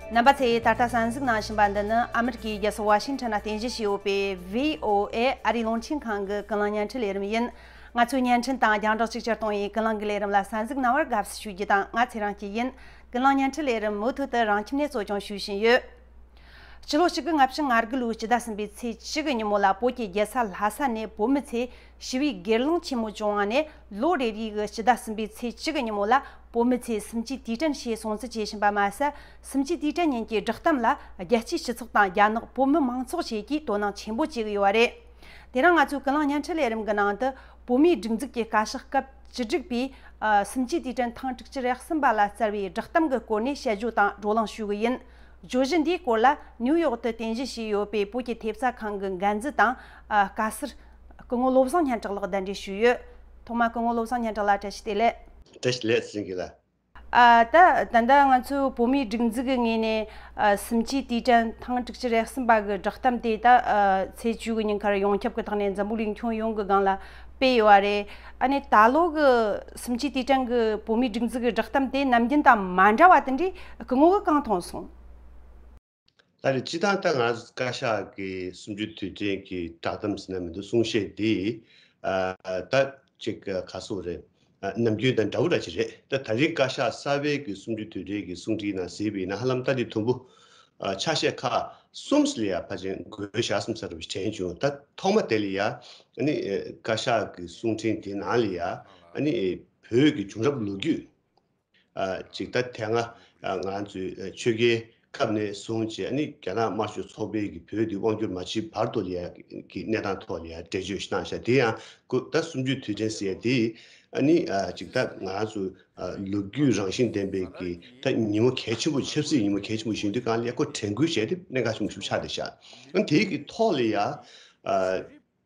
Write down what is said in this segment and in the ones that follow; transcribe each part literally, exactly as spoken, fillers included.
རྣམ་པ་ཚོས་ད་ལྟ་གསན་གཟིགས་གནང་བཞིན་པ་འདི་ནི་ཨ་མི་རི་ཀའི་རྒྱལ་ས་ཝ་ཤིང་ཊོན་ལ་རྟེན་གཞི་བྱས་ཡོད་པའི་བྷི་ཨོ་ཨེ་ཨ་རིའི་རླུང་འཕྲིན་ཁང་གི་ཀུན་གླེང་བརྙན་འཕྲིན་ལས་རིམ་ཡིན། ང་ཚོའི་བརྙན་འཕྲིན་དང་རྒྱང་བསྒྲགས་གཅིག་གྱུར་གཏོང་བའི་ཀུན་གླེང་གི་ལས་རིམ་ལ་གསན་གཟིགས་གནང་བར་དགའ་བསུ་ཞུ་རྒྱུ་དང་། ང་ཚེ་རིང་སྐྱིད་ཡིན། ཀུན་གླེང་བརྙན་འཕྲིན་ལས་རིམ་མུ་མཐུད་དུ་རང་ཁྱིམ་ནས་གཙོ་སྐྱོང་ཞུ་བཞིན་ཡོད། སྤྱི་ལོ་གཅིག་དགུ་ལྔ་བཅུ་ང་དགུ་ལོའི་སྤྱི་ཟླ་གསུམ་པའི་ཚེས་བཅུ་གི་ཉིན་མོ་ལ་བོད་ཀྱི་རྒྱལ་ས་ལྷ་ས་ནས་བོད་མི་ཚོས་ཞི་བའི་སྒེར་ལངས་ཆེན་མོ་བྱུང་བ་ནས། ལོ་རེ་རེའི་གི་སྤྱི་ཟླ་གསུམ་པའི་ཚེས་བཅུ་གི་ཉིན་མོ་ལ་བོད་མི་ཚོས་གསུམ་བཅུའི་དུས་དྲན་ཞེས་སྲུང་བརྩི་བྱེད་བཞིན་པ་མ་ཟད། གསུམ་བཅུའི་དུས་དྲན་ཉིན་གྱི་བསྒྲགས་གཏམ་ལ་རྒྱལ་སྤྱིའི་སྤྱི་ཚོགས་དང་རྒྱ་ནག་བོད་མི་མང་ཚོགས་བཅས་ཀྱིས་དོ་སྣང་ཆེན་པོ་བྱེད་ཀྱི་ཡོད་པ་རེད། དེ་རིང་ང་ཚོའི་ཀུན་གླེང་བརྙན་འཕྲིན་ལས་རིམ་གྱི་ནང་དུ། བོད་མིའི་སྒྲིག་འཛུགས་ཀྱི་བཀའ་ཤག་སྐབས་བཅུ་དྲུག་པའི་ཨ་གསུམ་བཅུའི་དུས་དྲན་ཐེངས་དྲུག་ཅུ་རེ་གསུམ་པ་ལ་བསྩལ་བའི་བསྒྲགས་གཏམ་གྱི་སྐོར་ནས་དཔྱད་བརྗོད་དང་བགྲོ་གླེང་ཞུ་གི་ཡིན། བརྗོད་གཞི་འདིའི་སྐོར་ལ་ནིའུ་ཡོག་ཏུ་རྟེན་གཞི་བྱས་ཡོད་པའི་བོད་ཀྱི་ཐེབས་རྩ་ཁང་གི་འགན་འཛིན་དང་ཨ་བཀའ་ཟུར་སྐུ་ངོ་བློ་བཟང་སྙན་གྲགས་ལགས་གདན་འདྲེན་ཞུས་ཡོད། ཐོག་མར་སྐུ་ངོ་བློ་བཟང་སྙན་གྲགས་ལགས། བཀྲ་ཤིས་བདེ་ལེགས། བཀྲ་ཤིས་བདེ་ལེགས། བྱིན་གྱིས་ལ། ཨ་ད་ད་ལྟ་ང་ཚོའི་བོད་མིའི་སྒྲིག་འཛུགས་ཀྱི་ངོས་ནས་ཨ་གསུམ་བཅུའི་དུས་དྲན་ཐེངས་དྲུག་ཅུ་རེ་གསུམ་པ་གི་བསྒྲགས་གཏམ་དེ་ད་ཨ་ཚེས་བཅུ་གི་ཉིན་ཁར་ཡོངས་ཁྱབ་ཀྱི་ཐོག་ནས་འཛམ་བུ་གླིང་ཁྱོན་ཡོངས་ཀྱི་སྒང་ལ་སྤེལ་ཡོད་པ་རེད། ཨ་ནི་ད་ལོ་གི་གསུམ་བཅུའི་དུས་དྲན་གྱི་བོད་མིའི་སྒྲིག་འཛུགས་ཀྱི་བསྒྲགས་གཏམ་དེ་ནམ་རྒྱུན་དང་མ་འདྲ་བ་དེ་འདྲའི་སྐུ་ངོ་གིས་གང་མཐོང་སོང་། ད་རེས་སྤྱིར་བཏང་ད་ང་ཚོ་བཀའ་ཤག་གི་གསུམ་བཅུའི་དུས་དྲན་གྱི་བསྒྲགས་གཏམ་ཟེར་ན་མི་འདུག་གསུང་བཤད་འདི་ཨ་ད་ཅིག་ག་སུ་རེད། ཨ་ནམ་རྒྱུན་དང་འདྲ་བོ་འདྲ་ཅིག་རེད། ད་ད་རེས་བཀའ་ཤག་གསར་པའི་གི་གསུམ་བཅུའི་དུས་དྲན་གྱི་གསུང་འཕྲིན་ནང་གཟིགས་པ་ཡིན་ན། ཧ་ལམ་ད་འདི་དུམ་བུ་ཨ་ཆ་ཤས་ཁག་གསུམ་ལ་ཡ་ཕལ་ཆེར་བགོས་བཞག་ཟིན་ས་རེད་པ་དྲན་བྱུང་། ད་ཐོག་མ་དེ་ལ་ཡ་ཨ་ནི་ཨ་བཀའ་ཤག་གི་གསུང་འཕྲིན་དེ་ནང་ལ་ཡ་ཨ་ནི་བོད་ཀྱི་བྱུང་རབས་ལོ་རྒྱུས། ཨ་ཅིག་ད་དེ་སྔ་ཨ་ང་ཚོའི་ཨ་ཆོས་རྒྱལ་སྐབས་ནས་བཟུང་བྱས། ཨ་ནི་རྒྱ་ནག་དམར་ཤོག་ཚོགས་པའི་གི་བོད་འདི་དབང་བསྒྱུར་མ་བྱས་བར་དུ་ལ་ཡ་གི་གནས་སྟངས་ཐོག་ལ་ཡ་འགྲེལ་བརྗོད་ཞིག་གནང་བཞག་དེ་ཡང་ཁོ་ད་གསུམ་བཅུའི་དུས་དྲན་ཟེར་ཡ་དེ་ཨ་ནི་ཨ་ཅིག་ད་ང་ཚོ་ཨ་ལོ་རྒྱུས་རང་བཞིན་ལྡན་པའི་གི་ད་ཉིན་མོ་གལ་ཆེན་པོ། ཆབ་སྲིད་ཉིན་མོ་གལ་ཆེན་པོ་ཞིག་ཡིན་དུས་སྒང་ལ་ཡ་ཁོ་དྲན་སྐུལ་བྱས་ཏེ་གནད་འགག་ཆེན་པོ་ཞིག་ཆགས་བསྡད་ཤག་ཨ་ནི་དེའི་གི་ཐོག་ལ་ཡ་ཨ།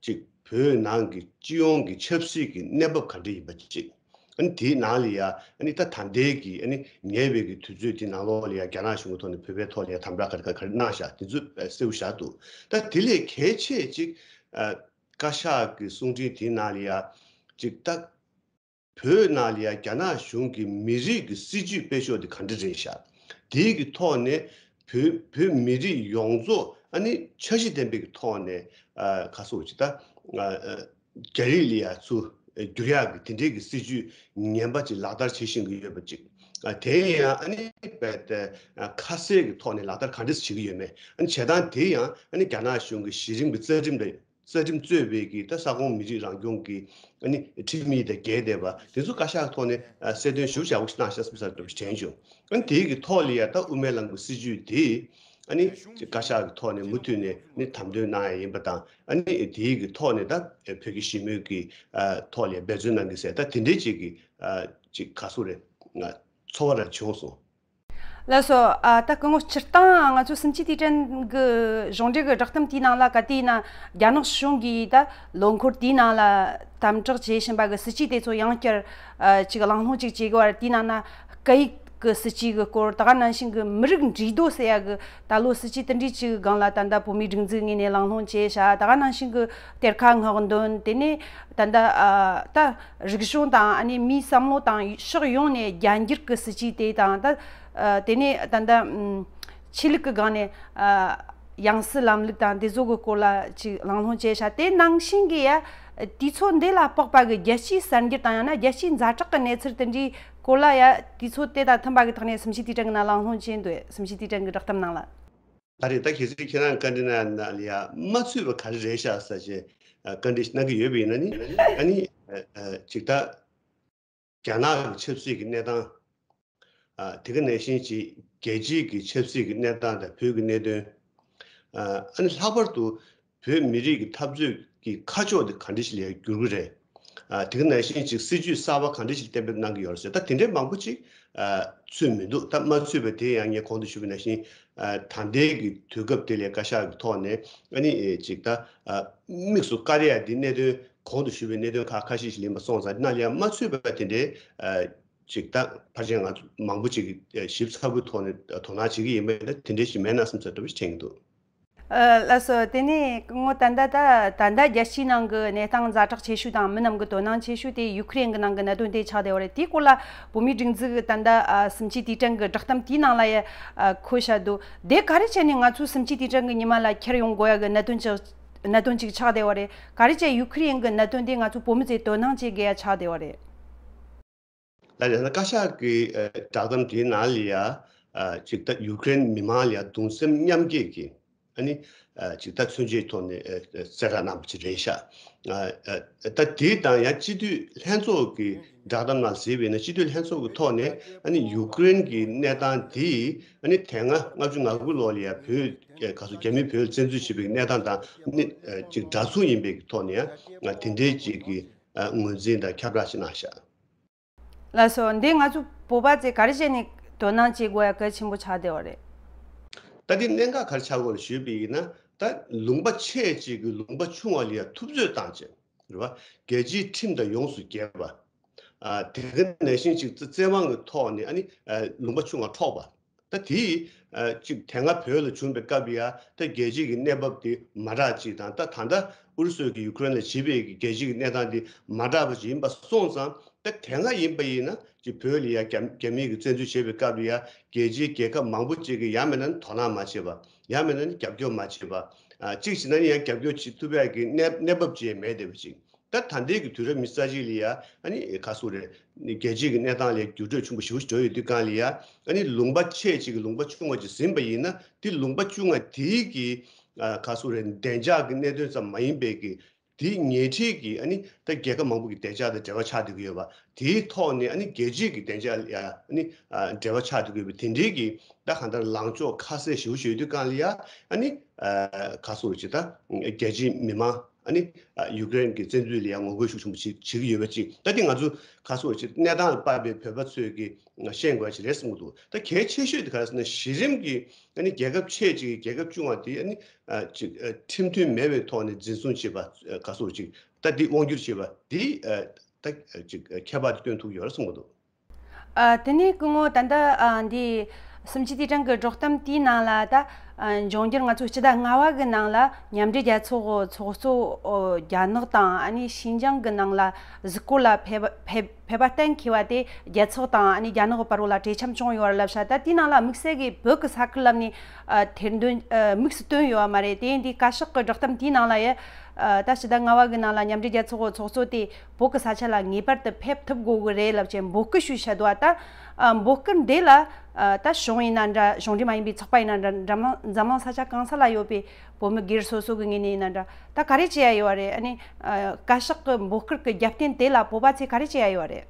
གཅིག་བོད་ནང་གི་སྤྱི་ཡོངས་ཀྱི་ཆབ་སྲིད་ཀྱི་གནས་བབ་ག་འདྲ་ཡིན་པ་གཅིག་ཨ་ནི་དེའི་ནང་ལ་ཡ་ཨ་ནི་ད་ད་ལྟའི་གི་ཨ་ནི་ཉེ་བའི་གི་དུས་ཚོད་དེ་ནང་ལོགས་ལ་ཡ་རྒྱ་ནག་གཞུང་གི་ཐོག་ནས་བོད་པའི་ཐོག་ལ་ཡ་དམ་དྲག་ག་རེ་ག་རེ་གནང་བཞག་དེ་ཚོ་གསལ་པོ་བཞག་འདུག་ད་དེ་ལས་གལ་ཆེ་གཅིག་ཨ་བཀའ་ཤག་གི་གསུང་འཕྲིན་དེའི་ནང་ལ་ཡ་གཅིག་ད། བོད་ནང་ལ་ཡ་རྒྱ་ནག་གཞུང་གི་མི་རིགས་ཀྱི་སྲིད་ཇུས་སྤེལ་ཕྱོགས་དེ་ག་འདྲ་རེད་ཤག་དེའི་གི་ཐོག་ནས་བོད་བོད་མི་རིགས་ཡོངས་རྫོགས་ཨ་ནི་འཆར་གཞི་ལྡན་པའི་གི་ཐོག་ནས་ཨ་ག་སོ་ཅི་ད་ཨ་ཨ་རྒྱ་རིགས་ལ་ཡ་ཚུར་བསྒྱུར་ཡག་གི་དེ་འདྲའི་གི་སྲིད་ཇུས་ངན་པ་ཅིག་ལག་བསྟར་བྱེད་བཞིན་གི་ཡོད་པ་ཅིག་ཨ་དེ་ཡང་ཨ་ནི་རྦད་དེ་ཨ་ཁ་གསལ་གི་ཐོག་ནས་ལག་བསྟར་ག་འདྲ་བྱེད་གི་ཡོད་མེད། ཨ་ནི་བྱེད་སྟངས་དེ་ཡང་ཨ་ནི་རྒྱ་ནག་གཞུང་གི་གཞི་རིམ་གི་རྩ་ཁྲིམས་དང་། རྩ་ཁྲིམས་གཙོས་པའི་གི་ད་ས་ཁོངས་མི་རིགས་རང་སྐྱོང་གི་ཨ་ནི་ཁྲིམས་ཡིག་དང་འགལ་བསྡད་པ་དེ་ཚོ་བཀའ་ཤག་ཐོག་ནས་ཨ་གསལ་སྟོན་ཞིབ་ཆ་པོ་ཞིག་གནང་ཤག་ཟེར་དྲན་བྱུང་། ཨ་ནི་དེའི་གི་ཐོག་ལ་ཡ་ད་དབུ་མའི་ལམ་གི་སྲིད་ཇུས་དེ་ཨ་ནི་བཀའ་ཤག་གི་ཐོག་ནས་མུ་མཐུད་ནས་ཨ་ནི་དམ་དོན་གནང་ཡ་ཡིན་པ་དང་། ཨ་ནི་དེའི་གི་ཐོག་ནས་ད་བོད་ཀྱི་ཞི་མོལ་གི་ཨ་ཐོག་ལ་ཡ་འབད་བརྩོན་གནང་གི་ཟེར་ད་དེ་འདྲའི་ཅིག་གི་ཨ་ཅིག་ག་སུ་རེད། ཚོར་བ་རང་བྱུང་སོང་། ལགས་སོ། ཨ་ད་སྐུ་ངོ་སྤྱིར་བཏང་ང་ཚོ་གསུམ་བཅུའི་དུས་དྲན་གྱི་གཞུང་འབྲེལ་གྱི་བསྒྲགས་གཏམ་དེའི་ནང་ལ་ག་དུས་ཡིན་ན་རྒྱ་ནག་གཞུང་གིས་ད་ལོ་འཁོར་དེའི་ནང་ལ་དམ་དྲག་བྱེད་བཞིན་པ་གི་སྲིད་ཇུས་དེ་ཚོ་ཡང་བསྐྱར་ཨ་ཅིག་གླེང་སློང་ཅིག་བྱེད་དགོས་པ་རེད། དེའི་ནང་ན་སྐད་ཡིག་གི་སྲིད་ཇུས་ཀྱི་སྐོར། ད་ག་ནང་བཞིན་གྱི་མི་རིགས་འདྲེས་སྡོད་ཟེར་ཡ་གི་ད་ལོ་སྲིད་ཇུས་དེ་འདྲའི་ཅིག་གི་སྒང་ལ་ད་ལྟ་བོད་མིའི་སྒྲིག་འཛུགས་ངོས་ནས་གླེང་སློང་བྱས་ཤག་ད་ག་ནང་བཞིན་གྱི་གཏེར་ཁ་སྔོག་འདོན། དེ་ནས་ད་ལྟ་ཨ་ད་རིག་གཞུང་དང་ཨ་ནི་མིའི་བསམ་བློ་དང་ཕྱོགས་ཡོངས་ནས་རྒྱ་འགྱུར་གྱི་སྲིད་ཇུས་དེ་དང་། ད་ཨ་དེ་ནས་ད་ལྟ་ཨམ་ཆོས་ལུགས་ཀྱི་སྒང་ནས་ཨ་ཡང་སྲིད་ལམ་ལུགས་དང་དེ་ཚོ་གི་སྐོར་ལ་ཅིག་གླེང་སློང་བྱས་ཤག་དེ་ནང་བཞིན་གྱི་ཡ་དུས་ཚོད་འདི་ལ་དཔག་པ་གི་རྒྱལ་སྤྱིའི་གསར་འགྱུར་དང་ཡང་ན་རྒྱལ་སྤྱིའི་ཛ་དྲག་གི་གནས་ཚུལ་དེ་འདྲའི་སྐོར་ལ་ཡ་དུས་ཚོད་དེ་དང་མཐུན་པ་གི་ཐོག་ནས་གསུམ་བཅུའི་དུས་དྲན་གྱི་ནང་གླེང་སློང་བྱས་འདུག་གསུམ་བཅུའི་དུས་དྲན་གྱི་བསྒྲགས་གཏམ་ནང་ལ། ད་རེས་ད་གལ་སྲིད་ཁྱེད་རང་བཀའ་འདྲི་གནང་ན་ལ་ཡ་མ་ཚུད་པ་ག་རེ་རེད་ཤག་ཟེར་བྱས་ཨ་བཀའ་འདྲི་ཞིག་གནང་གི་ཡོད་པ་ཡིན་ན་ནི། ཨ་ནི་ཨ་ཨ་ཅིག་ད་རྒྱ་ནག་གི་ཆབ་སྲིད་ཀྱི་གནས་སྟངས། ཨ་དེ་ག་ནང་བཞིན་ཅིག་རྒྱལ་སྤྱིའི་གི་ཆབ་སྲིད་ཀྱི་གནས་སྟངས་དང་བོད་ཀྱི་གནད་དོན། ཨ་ཨ་ནི་ལྷག་པར་དུ་བོད་མི་རིགས་ཀྱི་འཐབ་རྩོད་ཀྱི་ཁ་ཕྱོགས་དེ་ག་འདྲ་ཞིག་ལ་འགྱུར་གི་རེད། ཨ་དེ་ག་ནང་བཞིན་ཅིག་སྲིད་ཇུས་གསར་པ་ག་འདྲ་ཞིག་གཏན་འབེབས་གནང་གི་ཡོད་རེད་ཟེར། ད་དེ་འདྲའི་མང་པོ་ཅིག་ཨ་ཚུད་མི་འདུག་ད་མ་ཚུད་པ་དེ་ཡང་ངས་གོང་དུ་ཞུས་པ་ནང་བཞིན་ཨ་ད་ལྟའི་གི་དུས་སྐབས་དེ་ལ་བཀའ་ཤག་གི་ཐོག་ནས་ཨ་ནི་ཨེ་ཅིག་ད་ཨ་དམིགས་སུ་བཀར་ཡ་དེ་གནད་དོན་གོང་དུ་ཞུས་པའི་གནད་དོན་ཁག་ཁ་ཤས་ཤིག་ལེན་པ་སོང་ཙང་། དེ་ནང་ལ་ཡང་མ་ཚུད་པ་དེ་འདྲའི་ཨ་ཅིག་ད་ཕལ་ཆེར་ང་ཚོ་མང་པོ་ཅིག་གིས་ཞིབ་ཚགས་པོའི་ཐོག་ནས་དོ་སྣང་བྱེད་ཀྱི་ཡིན་པས་ན། དེ་འདྲའི་ཞིག་མེད་ན་བསམ་ས་འདྲ་པོ་ཞིག་དྲན་གྱི་འདུག་ཨ། ལགས་སོ། དེ་ནས་སྐུ་ངོ་ད་ལྟ་ད་ད་ལྟ་རྒྱལ་སྤྱིའི་ནང་གི་གནས་སྟངས་ཛ་དྲག་ཆེ་ཤོས་དང་མི་རྣམས་ཀྱི་དོ་སྣང་ཆེ་ཤོས་དེ་ཡུ་ཁུ་རེན་གྱི་ནང་གི་གནད་དོན་དེ་ཆགས་བསྡད་པ་རེད། དེའི་སྐོར་ལ་བོད་མིའི་སྒྲིག་འཛུགས་ད་ལྟ་ཨ་སུམ་ཅུ་དུས་དྲན་གྱི་བསྒྲགས་གཏམ་དེའི་ནང་ལ་ཡ་ཨ་འཁོད་བཞག་འདུག་དེ་ག་རེ་བྱས་ནས་ང་ཚོ་སུམ་ཅུ་དུས་དྲན་གྱི་ཉི་མ་ལ་འཁྱེར་ཡོང་དགོས་ཡ་གི་གནད་དོན་ཅིག་གནད་དོན་ཅིག་ཆགས་བསྡད་པ་རེད། ག་རེ་བྱས་ཡུ་ཁུ་རེན་གྱི་གནད་དོན་དེ་ང་ཚོ་བོད་མི་ཚོས་དོ་སྣང་བྱེད་དགོས་ཡ་ཆགས་བསྡད་པ་རེད། ད་ཡང་ན་བཀའ་ཤག་གི་ཨ་བསྒྲགས་གཏམ་དེའི་ནང་ལ་ཡ་ཨ་ཅིག་ད་ཡུ་ཀེ་རེན་མི་མང་ལ་ཡ་གདུང་སེམས་མཉམ་སྐྱེད་ཀྱི་ཨ་ནི་ཨ་ཅིག་ད་མཚོན་བྱེད་ཐོག་ནས་ཨ་ཨ་གསལ་བསྒྲགས་གནང་བ་ཅིག་རེད་ཤག་ཨ་ཨ་ད་དེ་དང་ཡང་སྤྱི་འཐུས་ལྷན་ཚོགས་ཀྱི་བསྒྲགས་གཏམ་ནང་གཟིགས་པ་ཡིན་ན་སྤྱི་འཐུས་ལྷན་ཚོགས་ཀྱི་ཐོག་ནས་ཨ་ནི་ཡུ་ཀེ་རེན་གྱི་གནས་སྟངས་དེ་ཨ་ནི་དེ་སྔ་ལྔ་བཅུ་ང་དགུ་ལོ་ལ་ཡ་བོད་ཨ་ག་ཚོད་རྒྱ་མི་བོད་ལ་བཙན་འཛུལ་བྱས་པའི་གནས་སྟངས་དང་ཨ་ནི་ཨ་ཅིག་འདྲ་མཚུངས་ཡིན་པའི་ཐོག་ནས་ཡང་དེ་འདྲའི་ཅིག་གི་ཨ་ངོས་འཛིན་དང་ཁྱབ་བསྒྲགས་ཅིག་གནང་ཤག་ལགས་སོ། འདི་ང་ཚོ་བོད་པ་ཚོས་ག་རེ་བྱས་ནས་དོ་སྣང་བྱེད་དགོས་ཡ་གལ་ཆེན་པོ་ཆགས་བསྡད་པ་རེད། ད་འདི་གནད་འགག་ག་རེ་ཆགས་ཀྱི་ཡོད་རེད་ཞུས་པ་ཡིན་ན། ད་ལུང་པ་ཆེ་གཅིག་གིས་ལུང་པ་ཆུང་བ་ལ་ཡ་ཐུབ་ཚོད་བཏང་བྱས་རེད་བ། རྒྱལ་སྤྱིའི་ཁྲིམས་དང་ཡོངས་སུ་འགལ་བ། ཨ་དེ་ག་ནང་བཞིན་ཅིག་བཙན་དབང་གི་ཐོག་ནས་ཨ་ནི་ཨ་ལུང་པ་ཆུང་བ་འཕྲོག་པ། ད་དེ་ཨ་ཅིག་དེ་སྔ་བོད་ལ་བྱུང་བའི་སྐབས་ལ་ཡ་ད་རྒྱལ་སྤྱི་གི་གནས་བབ་དེ་མ་འདྲ་ཅིག་དང་། ད་ད་ལྟ་ཨུ་རུ་སུ་གིས་ཡུ་ཀེ་རེན་ལ་བྱེད་པའི་རྒྱལ་སྤྱི་གི་གནས་སྟངས་དེ་མ་འདྲ་བ་ཞིག་ཡིན་པ་སོང་ཙང་། ད་དེ་སྔ་ཡིན་པ་ཡིན་ན་ཅིག་བོད་ལ་ཡ་རྒྱ་རྒྱ་མི་གིས་བཙན་འཛུལ་བྱས་པའི་སྐབས་ལ་ཡ་རྒྱལ་སྤྱིའི་རྒྱལ་ཁབ་མང་པོ་ཅིག་གིས་ཡང་མིན་ན་དོ་སྣང་མ་བྱས་པ། ཡང་མིན་ན་རྒྱབ་སྐྱོར་མ་བྱས་པ། ཨ་གཅིག་བྱས་ན་ཡང་རྒྱབ་སྐྱོར་བྱེད་ཐུབ་ཡག་གི་གནས་གནས་བབ་ཅིག་མེད་བསྡད་པ་ཅིག་ད་ད་ལྟའི་གི་དུས་རབས་ཉི་ཤུ་རྩ་གཅིག་ལ་ཡ་ཨ་ནི་ག་ཟེར་རེད། རྒྱལ་སྤྱིའི་གི་གནས་སྟངས་ལ་འགྱུར་འགྲོས་ཆེན་པོ་ཞེ་པོ་ཞིག་འགྲོ་ཡོད་དུས་སྒང་ལ་ཡ་ཨ་ནི་ལུང་པ་ཆེ་གཅིག་གིས་ལུང་པ་ཆུང་བ་ཅིག་ཟིན་པ་ཡིན་ན། དེ་ལུང་པ་ཆུང་བ་དེའི་གི་ཨ་ག་ཟེར་རེད། བདེ་འཇགས་ཀྱི་གནད་དོན་ཙམ་མ་ཡིན་པའི་གི་དེའི་ཉེ་འཁྲིས་ཀྱི་ཨ་ནི་ད་རྒྱལ་ཁབ་མང་པོ་གི་བདེ་འཇགས་དང་འབྲེལ་བ་ཆགས་བསྡད་ཀྱི་ཡོད་པ། དེའི་ཐོག་ནས་ཨ་ནི་རྒྱལ་སྤྱིའི་གི་བདེ་འཇགས་ལ་ཡ་ཨ་ནི་ཨ་འབྲེལ་བ་ཆགས་བསྡད་ཀྱི་ཡོད་པ། དེ་འདྲའི་གི་ད་གང་ལྟར་ལངས་ཕྱོགས་ཁ་གསལ་ཞེ་པོ་ཞིག་ཡོད་དུས་སྒང་ལ་ཡ་ཨ་ནི་ཨ་ག་ཟེར་ཅིག་ད་རྒྱལ་སྤྱིའི་མི་མང་ཨ་ནི་ཨ་ཡུ་ཀེ་རེན་གྱི་བཙན་འཛུལ་ལ་ཡང་ངོ་རྒོལ་ཤུགས་ཆེན་པོ་བྱེད་བྱེད་ཀྱི་ཡོད་པ་ཅིག་ད་འདི་ང་ཚོ་ག་ཟེར་ཅིག་གནས་སྟངས་ལ་དཔག་པའི་བོད་པ་ཚོས་ཀྱི་ཤེས་དགོས་ཡ་ཅིག་རེད་བསམ་གྱི་འདུག་ད་གལ་ཆེ་ཤོས་དེ་ག་རེ་ཟེར་ན། གཞི་རིམ་གྱི་ཨ་ནི་རྒྱལ་ཁབ་ཆེ་གཅིག་གིས་རྒྱལ་ཁབ་ཆུང་བ་དེ་ཨ་ནི་ཨ་ཅིག་ཨ་ཁྲིམས་མཐུན་མེད་པའི་ཐོག་ནས་འཛིན་བཟུང་བྱེད་པ། ག་ཟེར་ཅིག་ད་འདི་དབང་སྒྱུར་བྱེད་པ་འདི་ཨ་ད་ཅིག་ཁྱད་པར་དེ་སྟོན་ཐུབ་ཡོད་རེད་བསམ་གྱི་འདུག་ཨ། དེ་ནས་སྐུ་ངོ་ད་ལྟ་ཨ་འདི་སུམ་ཅུ་དུས་དྲན་གྱི་བསྒྲགས་གཏམ་དེའི་ནང་ལ་ད་ཨ་འབྱུང་འགྱུར་ང་ཚོ་སྤྱི་ཟླ་ལྔ་པ་གི་ནང་ལ་མཉམ་འབྲེལ་རྒྱལ་ཚོགས་ཚོགས་གཙོ་ཨོ་རྒྱ་ནག་དང་ཨ་ནི་ཤིན་ཅང་གི་ནང་ལ་གཟིགས་སྐོར་ལ་ཕེབས་ཕེབས་ཕེབས་པ་གཏན་འཁེལ་བ་དེ་རྒྱལ་ཚོགས་དང་ཨ་ནི་རྒྱ་ནག་གི་བར་ལ་གྲོས་འཆམ་བྱུང་ཡོད་པ་ལབ་ཤག་ད་དེའི་ནང་ལ་དམིགས་བསལ་གྱི་བོད་ཀྱི་ས་ཁུལ་ལབ་ནས་ཨ་ཐེར་འདོན་ཨ་དམིགས་སུ་བཏོན་ཡོད་པ་མ་རེད། དེ་ཡིན་དུས་བཀའ་ཤག་གི་བསྒྲགས་གཏམ་དེའི་ནང་ལ་ཡ་ཨ་ད་སྤྱི་ཟླ་ལྔ་པ་གི་ནང་ལ་མཉམ་འབྲེལ་རྒྱལ་ཚོགས་ཚོགས་གཙོ་དེ་བོད་ཀྱི་ས་ཆ་ལ་ངེས་པར་དུ་ཕེབས་ཐུབ་དགོས་ཀྱི་རེད་ལབ་བྱས་འབོད་སྐུལ་ཞུས་བཞག་འདུག་ད་ཨ་འབོད་སྐུལ་འདི་ལ་ཨ་ད་གཞུང་ཡིན་ན་འདྲ། གཞུང་འབྲེལ་མ་ཡིན་པའི་ཚོགས་པ་ཡིན་ན་འདྲ། འཛམ་གླིང་འཛམ་གླིང་ས་ཆ་གང་ས་ལ་ཡོད་པའི་བོད་མི་སྒེར་སོ་སོ་གི་ངོས་ནས་ཡིན་ན་འདྲ། ད་ག་རེ་བྱེད་ཡ་ཡོད་རེད། ཨ་ནི་ཨ་བཀའ་ཤག་གི་འབོད་སྐུལ་གྱི་རྒྱབ་རྟེན་དེ་ལ་བོད་པ་ཚོས་ག་རེ་བྱེད་ཡ་ཡོད་རེད།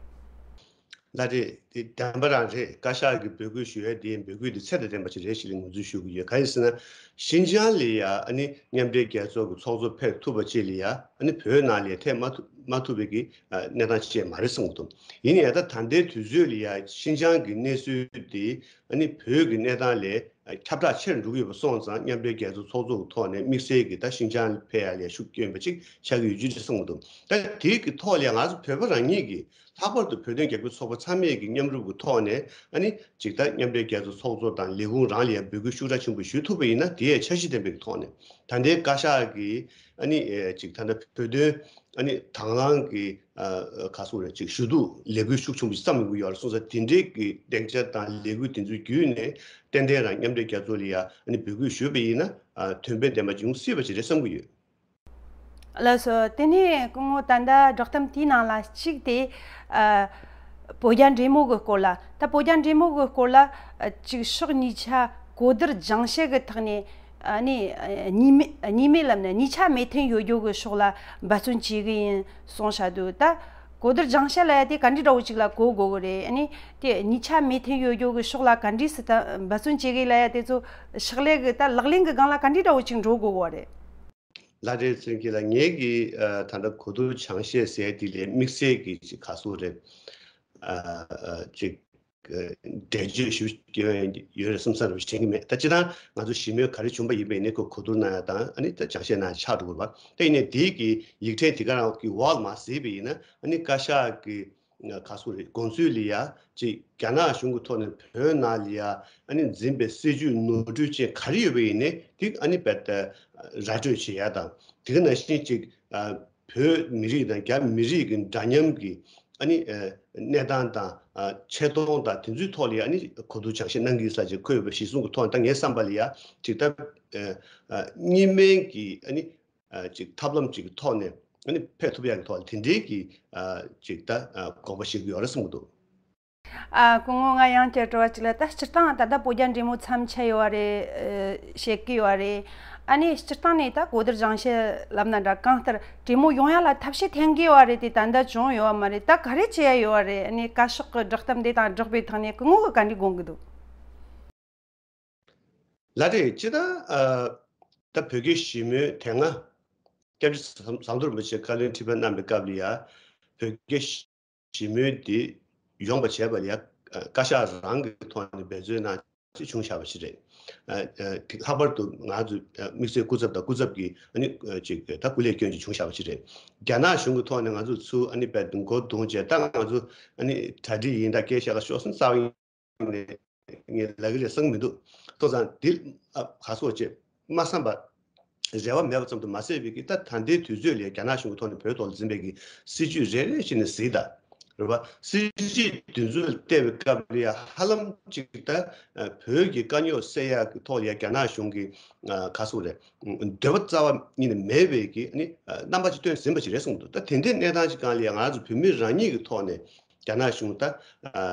ལགས་རེད། དེ་བདེན་པ་རང་རེད། བཀའ་ཤག་གིས་འབོད་སྐུལ་ཞུ་ཡ་དེ་འབོད་སྐུལ་དེ་ཚད་དང་ལྡན་པ་ཞིག་རེད་ཞེས་ངོས་འཛིན་ཞུ་གི་ཡོད། གང་ཡིན་ཟེར་ན། ཤིན་ཅང་ལ་ཡ་ཨ་ནི་མཉམ་འབྲེལ་རྒྱལ་ཚོགས་ཀྱི་ཚོགས་གཙོ་ཕེབས་ཐུབ་པ་ཅིག་ལ་ཡ་ཨ་ནི་བོད་ནང་ལ་ཡ་ཕེབས་མ་ཐུབ་མ་ཐུབ་པའི་གི་ཨ་གནས་སྟངས་ཅིག་མ་རེད་བསམ་གྱི་འདུག་ཡིན་ཡང་ད་ད་ལྟའི་དུས་ཚོད་ལ་ཡ་ཤིན་ཅང་གི་གནས་ཚུལ་དེ་ཨ་ནི་བོད་ཀྱི་གནས་སྟངས་ལས་ཁྱབ་བསྒྲགས་ཆེར་འགྲོ་གི་ཡོད་པ་སོང་ཙང་། མཉམ་འབྲེལ་རྒྱལ་ཚོགས་ཚོགས་གཙོ་གི་ཐོག་ནས་དམིགས་བསལ་གྱི་ད་ཤིན་ཅང་ཕེབས་ཡ་ལ་ཤུགས་བསྐྱོན་པ་ཅིག་ཆགས་ཀྱི་ཡོད་ཅེས་གསུངས་འདུག་ད་དེའི་གི་ཐོག་ལ་ང་ཚོ་བོད་པ་རང་ཉིད་ཀྱིས་ལྷག་པར་དུ་བོད་དོན་རྒྱབ་སྐྱོར་ཚོགས་པ་ཚང་མས་ཀྱི་མཉམ་རུབ་ཀྱི་ཐོག་ནས་ཨ་ནི་ཅིག་ད་མཉམ་འབྲེལ་རྒྱལ་ཚོགས་ཚོགས་གཙོ་དང་ལས་ཁུངས་རང་ལ་ཡང་འབོད་སྐུལ་ཤུགས་དྲག་ཆེན་པོ་ཞུ་ཐུབ་པ་ཡིན་ན། དེ་ཡང་འཆར་གཞི་ལྡན་པའི་ཐོག་ནས། ད་ལྟའི་བཀའ་ཤག་གིས་ཨ་ནི་ཨེ་ཅིག་ད་ལྟ་བོད་དོན་ཨ་ནི་དང་བླངས་ཀྱི་ཨ་ག་ཟེར་རེད། ཅིག་ཞུ་གཏུག་ལས་འགུལ་ཤུགས་ཆེན་པོ་ཞིག་བརྩམས་ཡོང་གི་ཡོད་རེད་གསུངས་ཙང་། དེ་འདྲའི་གི་སྡིངས་ཆ་དང་ལས་འགུལ་དེ་ཚོ་བརྒྱུད་ནས་ཏན་ཏན་རང་མཉམ་འབྲེལ་རྒྱལ་ཚོགས་ལ་ཡ་ཨ་ནི་འབོད་སྐུལ་ཞུས་པ་ཡིན་ན། ཨ་དོན་ཕན་ལྡན་པ་ཅིག་ཡོང་སྲིད་པ་ཅིག་རེད་བསམ་གྱི་ཡོད། ལགས་སོ། དེ་ནས་སྐུ་ངོ་ད་ལྟ་བསྒྲགས་གཏམ་དེའི་ནང་ལ་གཅིག་དེ་ཨ་བོད་རྒྱ་འབྲེལ་མོལ་གྱི་སྐོར་ལ། ད་བོད་རྒྱ་འབྲེལ་མོལ་གྱི་སྐོར་ལ་ཨ་གཅིག་ཕྱོགས་གཉིས་ཆ་གོ་བསྡུར་སྦྱང་བཤད་ཀྱི་ཐོག་ནས་ཨ་ནི་ཨ་གཉིས་སྨན་གཉིས་སྨན་ལབ་ན་གཉིས་ཆ་མོས་མཐུན་ཡོད་རྒྱུ་གི་ཕྱོགས་ལ་འབད་བརྩོན་བྱེད་གི་ཡིན་གསུངས་བཞག་འདུག་ད་གོ་བསྡུར་སྦྱང་བཤད་ལབ་ཡ་དེ་ག་འདྲའི་འདྲ་བོ་ཅིག་ལ་གོ་དགོས་གི་རེད། ཨ་ནི་དེ་གཉིས་ཆ་མོས་མཐུན་ཡོད་རྒྱུ་གི་ཕྱོགས་ལ་ག་འདྲས་སེ་ད་འབད་བརྩོན་བྱེད་གི་ལབ་ཡ་དེ་ཚོ་ཕྱག་ལས་གི་ད་ལག་ལེན་གི་སྒང་ལ་ག་འདྲའི་འདྲ་བོ་ཅིག་འགྲོ་དགོས་གི་རེད། ལགས་རེད། བཙན་གྱིས་ལ་ངེད་ཀྱིས་ཨ་ད་ལྟ་གོ་བསྡུར་སྦྱང་བཤད་ཟེར་དེ་ལས་དམིགས་བསལ་གྱི་ཅིག་ག་ཟེར་རེད། ཨ་ཨ་ཅིག་ཨ་འགྲེལ་བརྗོད་ཞུ་རྒྱུ་ཡོད་རེད་བསམ་ས་རུ་དྲན་གྱི་མེད། ད་སྤྱིར་བཏང་ང་ཚོ་ཞི་མོལ་ག་རེ་བྱུང་པ་ཡིན་པ་ཡིན་ནའི་ཁོ་གོ་བསྡུར་གནང་ཡ་དང་ཨ་ནི་ད་སྦྱང་བཤད་གནང་ཡ་ཆགས་འགྲོ་དགོས་པ། ད་ཡིན་ནའི་དེའི་གི་ཡིག་ཕྲེང་དེ་ག་རང་གི་འོག་ལ་མར་གཟིགས་པ་ཡིན་ན། ཨ་ནི་བཀའ་ཤག་གི་ ག་སོ་རེད། དགོངས་ཚུལ་ལ་ཡ་ཅིག་རྒྱ་ནག་གཞུང་གི་ཐོག་ནས་བོད་ནང་ལ་ཡ་ཨ་ནི་འཛིན་པའི་སྲིད་བྱུས་ནོར་འཁྲུལ་ཅན་ག་རེ་ཡོད་པ་ཡིན་ནའི་དེ་ཨ་ནི་རྦད་དེ་ར་སྤྲོད་བྱེད་ཡ་དང་། དེ་ག་ནང་བཞིན་ཅིག་བོད་མི་རིགས་དང་རྒྱ་མི་རིགས་ཀྱི་འདྲ་མཉམ་གྱི་ཨ་ནི་གནས་སྟངས་དང་ཆེ་མཐོང་དང་དེ་ཚོའི་ཐོག་ལ་ཡ་ཨ་ནི་གོ་བསྡུར་སྦྱང་བཤད་གནང་གི་ཡོད་ས་ཅིག་འཁོད་ཡོད་པ་གཞིར་བཟུང་གི་ཐོག་ནས། ད་ངའི་བསམ་པ་ལ་ཡ་ཅིག་ད་གཉིས་སྨན་གྱི་ཨ་ནི། ཨ་ཅིག་ཐབས་ལམ་ཅིག་གི་ཐོག་ནས་ཨ་ནི་ཕེབས་ཐུབ་ཡག་གི་ཐོག་ལ་དེ་འདྲའི་གི་ཨ་ཅིག་ད་ཨ་དགོངས་པ་བཞེས་ཀྱི་ཡོད་རེད་བསམ་གྱི་འདུག། ཨ་སྐུ་ངོ། ང་ཡང་བསྐྱར་དྲི་བ་གཅིག་ལ། ད་སྤྱིར་བཏང་ད་ལྟ་བོད་རྒྱ་འབྲེལ་མོལ་མཚམས་ཆད་ཡོད་རེད། ཨ་བཤད་ཀྱི་ཡོད་རེད། ཨ་ནི་སྤྱིར་བཏང་ནས་ད་གོ་བསྡུར་སྦྱང་བཤད་ལབ་ན་འདྲ། གང་ལྟར་གྲོས་མོལ་ཡོང་ཡག་ལ་ཐབས་ཤེས་འཐེན་གྱི་ཡོད་རེད་དེ། ད་ལྟ་བྱུང་ཡོད་མ་རེད། ད་ག་རེ་བྱེད་ཡ་ཡོད་རེད། ཨ་ནི་བཀའ་ཤག་གི་བསྒྲགས་གཏམ་དེ་དང་སྦྲགས་པའི་ཐོག་ནས་སྐུ་ངོ་གི་བཀའ་འདྲི་དགོངས་ཀྱི་འདུག། ལགས་རེད། སྤྱིར་བཏང་ཨ་ད་བོད་རྒྱ་ཞི་མོལ་དེ་སྔ་སྐྱབས་རྗེ་ཟམ་ཟམ་གདོང་རིན་པོ་ཆེ་བཀའ་བློན་ཁྲི་པ་གནང་བའི་སྐབས་ལ་ཡ་བོད་རྒྱ་ཞི་མོལ་འདི་ཡོང་བ་བྱས་པ་ལ་ཡ་ཨ་བཀའ་ཤག་རང་གི་ཐོག་ནས་འབད་བརྩོན་གནང་ཅིག་བྱུང་བཞག་པ་ཞིག་རེད། ཨ་ཨ་ལྷག་པར་དུ་ང་ཚོ་ཨ་དམིགས་བསལ་སྐུ་ཚབ་དང་སྐུ་ཚབ་ཀྱི་ཨ་ནི་ཨ་ཅིག་ད་སྐུ་ལས་བསྐྱོན་ཅིག་བྱུང་བཞག་པ་ཞིག་རེད། རྒྱ་ནག་གཞུང་གི་ཐོག་ནས་ང་ཚོ་ཚུར་ཨ་ནི་རྦད་དེ་མགོ་རྡུང་བྱས། ད་ང་ཚོ་ཨ་ནི་གྲ་སྒྲིག་ཡིན་ད་སྐད་བཤད་ག་ཤོག་ཟེར་ན་རྩ་བ་ནས་ངས་ལབ་ཀྱི་རེད་བསམ་གྱི་མི་འདུག། ཐོག་ཙང་འདི་ཨ་ག་སོགས་བྱེད་མ་བསམ་པ་རེ་བ་མེད་པ་ཙམ་དུ་མ་ཟད་པའི་གི་ད་ད་ལྟའི་དུས་ཚོད་ལ་རྒྱ་ནག་གཞུང་གི་ཐོག་ནས་བོད་ཐོག་ལ་འཛིན་པའི་གི་སྲིད་བྱུས་རེ་རེ་བཞིན་ནས་གཟིགས་དང་། རེད་པ། སྲིད་བྱུས་འདི་ཚོ་ལ་བལྟས་པའི་སྐབས་ལ་ཡ་ཧ་ལམ་ཅིག་ད་ཨ་བོད་ཀྱི་དཀའ་རྙོག་སེལ་ཡག་གི་ཐོག་ལ་ཡ་རྒྱ་ནག་གཞུང་གི་ཨ་ག་སོགས་རེད། འདོད་པ་རྩ་བ་ཉིད་ནས་མེད་པའི་གི་ཨ་ནི་ཨ་རྣམ་པ་ཅིག་སྟོན་ཟིན་པ་ཞིག་རེད་གསུངས་འདུག། ད་དེ་འདྲའི་གནས་སྟངས་ཅིག་སྒང་ལ་ཡ་ང་ཚོ་བོད་མི་རང་ཉིད་ཀྱི་ཐོག་ནས་རྒྱ་ནག་གཞུང་ད་ཨ་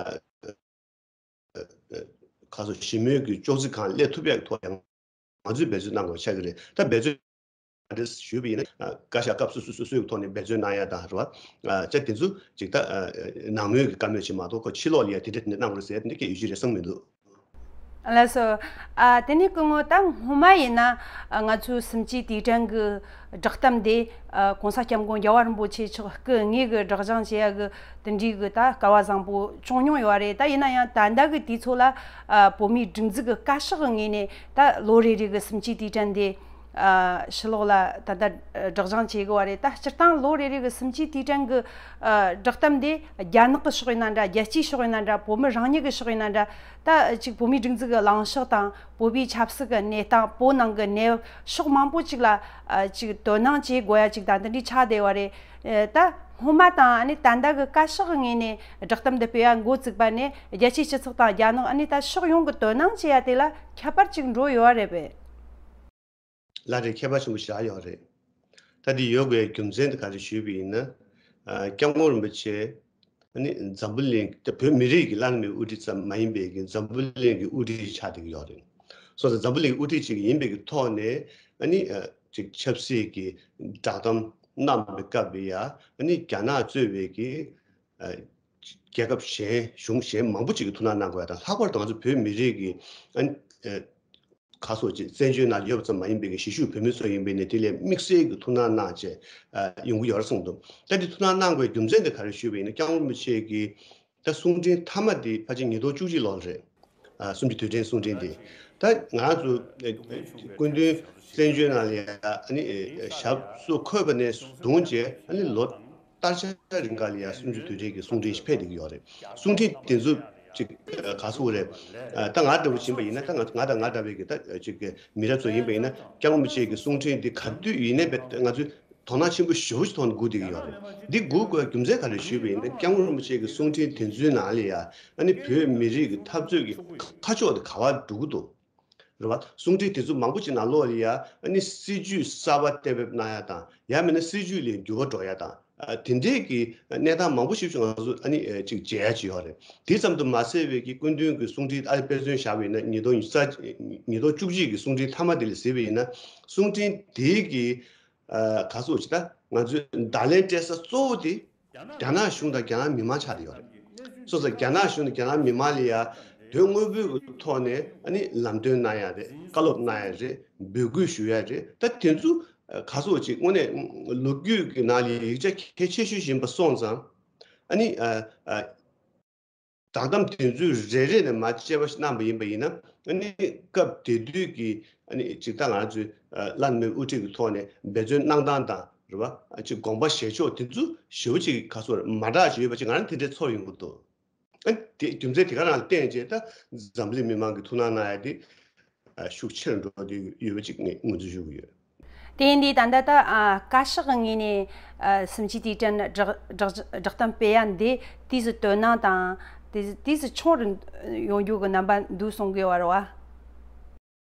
ཁ་སོ་ཞི་མོལ་གྱི་ཅོག་ཙེ་སྒང་སླེབས་ཐུབ་ཡག་གི་ཐོག་ཡང་ང་ཚོས་འབད་བརྩོན་གནང་དགོས་ཆགས་ཀྱི་རེད། ད་འབད་བརྩོན་ང་འདྲ་ཞུས་པ་ཡིན་ན་བཀའ་ཤག་སྐབས་སོ་སོ་སོ་སོའི་ཐོག་ནས་འབད་བརྩོན་གནང་ཡ་དང་རེད་བ། ཅེས་དེ་ཚོ་ཅིག་ད་ནང་མོལ་གྱི་བཀའ་མོལ་ཅིག་མ་གཏོགས་ཁོ་ཕྱི་ལོགས་ལ་ཡ་དེ་འདྲ་དེ་འདྲ་གནང་དགོས་ཟེར་དེ་འདྲ་སྐད་ཡོད་ཀྱི་རེད་བསམ་མི་འདུག། ལགས་སོ། ཨ་དེ་ནས་སྐུ་ངོ། ད་སྔོན་མ་ཡིན་ན་ང་ཚོའི་གསུམ་བཅུའི་དུས་དྲན་གྱི་བསྒྲགས་གཏམ་དེ་ཨ་༸གོང་ས་༸སྐྱབས་མགོན་རྒྱལ་བ་རིན་པོ་ཆེ་མཆོག་སྐུ་དངོས་ཀྱི་སྒྲོག་སྦྱང་བྱེད་ཡ་གི་དེ་འདྲའི་གི་ད་སྐལ་བ་བཟང་པོ་བྱུང་མྱོང་ཡོད་རེད། ད་ཡིན་ན་ཡང་ད་ལྟ་གི་དུས་ཚོད་ལ་ཨ་བོད་མིའི་སྒྲིག་འཛུགས་ཀྱི་བཀའ་ཤག་གི་ངོས་ནས་ད་ལོ་རེ་རེ་གི་གསུམ་བཅུའི་དུས་དྲན་དེ་ཨ་ཕྱི་ལོགས་ལ་ད་ལྟ་སྒྲོག་སྦྱང་བྱེད་དགོས་པ་རེད། ད་སྤྱིར་བཏང་ལོ་རེ་རེ་གི་གསུམ་བཅུའི་དུས་དྲན་གྱི་ཨ་བསྒྲགས་གཏམ་དེ་རྒྱ་ནག་གི་ཕྱོགས་ཡིན་ན་འདྲ། རྒྱལ་སྤྱིའི་ཕྱོགས་ཡིན་ན་འདྲ། བོད་མི་རང་ཉིད་ཀྱི་ཕྱོགས་ཡིན་ན་འདྲ། ད་ཅིག་བོད་མིའི་སྒྲིག་འཛུགས་ཀྱི་ལངས་ཕྱོགས་དང་བོད་པའི་ཆབ་སྲིད་ཀྱི་གནས་སྟངས། བོད་ནང་གི་གནས་བབ་ཕྱོགས་མང་པོ་ཅིག་ལ་ཨ་ཅིག་དོ་སྣང་བྱེད་དགོས་ཡ་ཅིག་དང་དེ་འདྲའི་ཆགས་བསྡད་པ་རེད། ཨ་ད་སྔོན་མ་དང་ཨ་ནི་ད་ལྟ་གི་བཀའ་ཤག་གི་ངོས་ནས་བསྒྲགས་གཏམ་འདི་སྤེལ་ཡ་འགོ་བཙུགས་པ་ནས་རྒྱལ་སྤྱིའི་སྤྱི་ཚོགས་དང་རྒྱ་ནག་ཨ་ནི་ད་ཕྱོགས་ཡོངས་ཀྱི་དོ་སྣང་བྱེད་ཡ་དེ་ལ་ཁྱད་པར་ཅིག་འགྲོ་ཡོད་པ་རེད་པས། ལགས་རེད། ཁྱད་པར་ཆེན་པོ་ཞེ་དྲག་ཡོད་རེད། ད་འདི་ཡོད་དགོས་རྒྱུ་མཚན་དེ་ག་རེ་ཞུས་པ་ཡིན་ན། ཨ་སྐྱབས་མགོན་རིན་པོ་ཆེ་ཨ་ནི་འཛམ་བུ་གླིང་ད་བོད་མི་རིགས་ཀྱི་བླ་ན་མེད་པའི་དབུ་ཁྲིད་ཙམ་མ་ཡིན་པའི་གི་འཛམ་བུ་གླིང་གི་དབུ་ཁྲིད་ཆགས་བསྡད་ཀྱི་ཡོད་རེད། སོང་ཙང་འཛམ་བུ་གླིང་གི་དབུ་ཁྲིད་ཅིག་ཡིན་པའི་གི་ཐོག་ནས་ཨ་ནི་ཨ་ཅིག་ཆབ་སྲིད་ཀྱི་བསྒྲགས་གཏམ་གནང་བའི་སྐབས་ལ་ཡ་ཨ་ནི་རྒྱ་ནག་གཙོས་པའི་གི་ཨ་རྒྱལ་ཁབ་གཞན་གཞུང་གཞན་མང་པོ་ཅིག་གིས་ཐུགས་སྣང་གནང་དགོས་ཡ་དང་། ལྷག་པར་དུ་ང་ཚོ་བོད་མི་རིགས་ཀྱི་ཨ་ཨ་ག་སོགས་ཀྱི་བཙན་བྱོལ་ནང་ཡོད་པ་ཙམ་མ་ཡིན་པའི་གཞིས་བཞུགས་བོད་མི་ཚོ་ཡིན་པའི་ནས་དེ་ལས་དམིགས་བསལ་གྱི་ཐུགས་སྣང་གནང་བྱས་ཨ་ཡོང་གི་ཡོད་རེད་གསུངས་འདུག། ད་དེ་ཐུགས་སྣང་གནང་དགོས་རྒྱུ་མཚན་དེ་ག་རེ་ཞུས་པ་ཡིན་ན། སྐྱབས་མགོན་རིན་པོ་ཆེ་གི་ད་གསུང་འཕྲིན་མཐའ་མ་དེ་ཕལ་ཆེར་ཉིས་སྟོང་བཅུ་གཅིག་ལོར་རེད། ཨ་གསུམ་བཅུའི་དུས་དྲན་གསུང་འཕྲིན་དེ། ད་ང་ཚོ་ཨ་སྐུ་མདུན་བཙན་བྱོལ་ནང་ལ་ཡ་ཨ་ནི་ཨ་ཞབས་སོར་འཁོད་པ་ནས་བཟུང་བྱས་ཨ་ནི་ལོ་བསྟར་ཆ་རིང་ག་ལ་ཡ་གསུམ་བཅུའི་དུས་དྲན་གྱི་གསུང་འཕྲིན་ཞིག་ཕེབས་བསྡད་ཀྱི་ཡོད་རེད། གསུང་འཕྲིན་དེ་ཚོ་ཅིག་ག་སོགས་རེད། ཨ་ད་ང་འདྲ་བོ་ཕྱིན་པ་ཡིན་ན། ད་ང་ང་དང་ང་འདྲ་བའི་གི་ད་ཅིག་མི་རབས་ཚོ་ཡིན་པ་ཡིན་ན། སྐྱབས་མགོན་རིན་པོ་ཆེ་གི་གསུང་འཕྲིན་འདི་ག་དུས་ཡིན་ནའི་ང་ཚོས་དོ་སྣང་ཆེན་པོ་ཞེ་པོ་ཞིག་ཐོག་ནས་སྒུག་བསྡད་ཀྱི་ཡོད་རེད། འདི་སྒུག་དགོས་རྒྱུ་མཚན་ག་རེ་ཞུས་པ་ཡིན་ན། སྐྱབས་མགོན་རིན་པོ་ཆེ་གི་གསུང་འཕྲིན་དེ་ཚོའི་ནང་ལ་ཡ་ཨ་ནི་བོད་མི་རིགས་ཀྱི་འཐབ་རྩོད་ཀྱི་ཁ་ཕྱོགས་དེ་ག་པར་འགྲོ་གི་འདུག། རེད་བ། གསུང་འཕྲིན་དེ་ཚོ་མང་པོ་ཅིག་ནང་ལོགས་ལ་ཡ་ཨ་ནི་སྲིད་ཇུས་གསར་པ་གཏན་འབེབས་གནང་ཡ་དང་། ཡང་མིན་ན་སྲིད་ཇུས་ལས་འགྱུར་བ་འགྲོ་ཡ་དང་། ཨ་དེ་འདྲའི་གི་གནས་སྟངས་མང་པོ་ཞིག་ང་ཚོ་ཨ་ནི་ཨ་ཅིག་མཇལ་ཡ་ཅིག་ཡོད་རེད། དེ་ཙམ་དུ་མ་ཟད་པའི་གི་སྐུ་མདུན་གྱི་གསུང་འཕྲིན་ཨ་དཔེ་མཚོན་བཞག་པ་ཡིན་ན། ཉིས་སྟོང་ཉི་ཤུ་རྩ་ཉིས་སྟོང་བཅུ་གཅིག་གི་གསུང་འཕྲིན་མཐའ་མ་དེ་ལ་གཟིགས་པ་ཡིན་ན། གསུང་འཕྲིན་དེའི་གི་ཨ་ག་སོགས་ཅིག་ད་ང་ཚོའི་བརྡ་ལན་སྤྲད་ས་གཙོ་བོ་དེ་རྒྱ་ནག་གཞུང་དང་རྒྱ་ནག་མི་མང་ཆགས་བསྡད་ཡོད་རེད། སོ་སོ་རྒྱ་ནག་གཞུང་དང་རྒྱ་ནག་མི་མང་ལ་ཡ་དོན་དངོས་པོའི་ཐོག་ནས་ཨ་ནི་ལམ་སྟོན་གནང་ཡ་རེད། བཀའ་སློབ་གནང་ཡ་རེད། འབོད་སྐུལ་ཞུ་ཡ་རེད། ད་དེ་ཚོ་ག་སོགས་ཅིག་དངོས་གནས་ལོ་རྒྱུས་ཀྱི་ནང་ལ་ཡིག་ཆ་གལ་ཆེ་ཤོས་ཡིན་པ་སོང་ཙང་། ཨ་ནི་ཨ་ཨ་བསྒྲགས་གཏམ་དེ་ཚོའི་རེ་རེ་ནས་མར་དཔྱད་པ་ཞིག་གནང་པ་ཡིན་པ་ཡིན་ན། ཨ་ནི་སྐབས་དེ་དུས་ཀྱི་ཨ་ནི་ཅིག་ད་ང་ཚོའི་ཨ་བླ་ན་མེད་པའི་དབུ་ཁྲིད་ཀྱི་ཐོག་ནས་འབད་བརྩོན་གནང་སྟངས་དང་ རེད་བ། ཅིག་དགོངས་པ་བཞེས་ཕྱོགས་དེ་ཚོ་ཞེ་པོ་ཅིག་ག་སོ་མ་འདྲ་ཅིག་ཡོད་པ་ཅིག་ང་རང་དེ་འདྲའི་ཚོར་ཡོང་གི་འདུག་ཨ་དེ་རྒྱུ་མཚན་དེ་ག་རང་ལ་བརྟེན་བྱས་ད་འཛམ་གླིང་མི་མང་གི་ཐུགས་སྣང་གནང་ཡ་དེ་ཤུགས་ཆེར་འགྲོ་བསྡད་ཡོད་པ་ཅིག་ངས་ངོས་འཛིན་ཞུ་གི་ཡོད། དེ་ཡིན་དུས་ད་ལྟ་ད་ཨ་བཀའ་ཤག་གི་ངོས་ནས་ཨ་སུམ་ཅུ་དུས་དྲན་བསྒྲགས་བསྒྲགས་བསྒྲགས་གཏམ་སྤེལ་ཡ་འདི་དུས་སུ་དོ་སྣང་དང་དུས་དུས་སུ་ཆུང་རུ་ཡོང་རྒྱུ་གི་རྣམ་པ་འདུག་གསུང་གི་ཡོད་རེད་བ།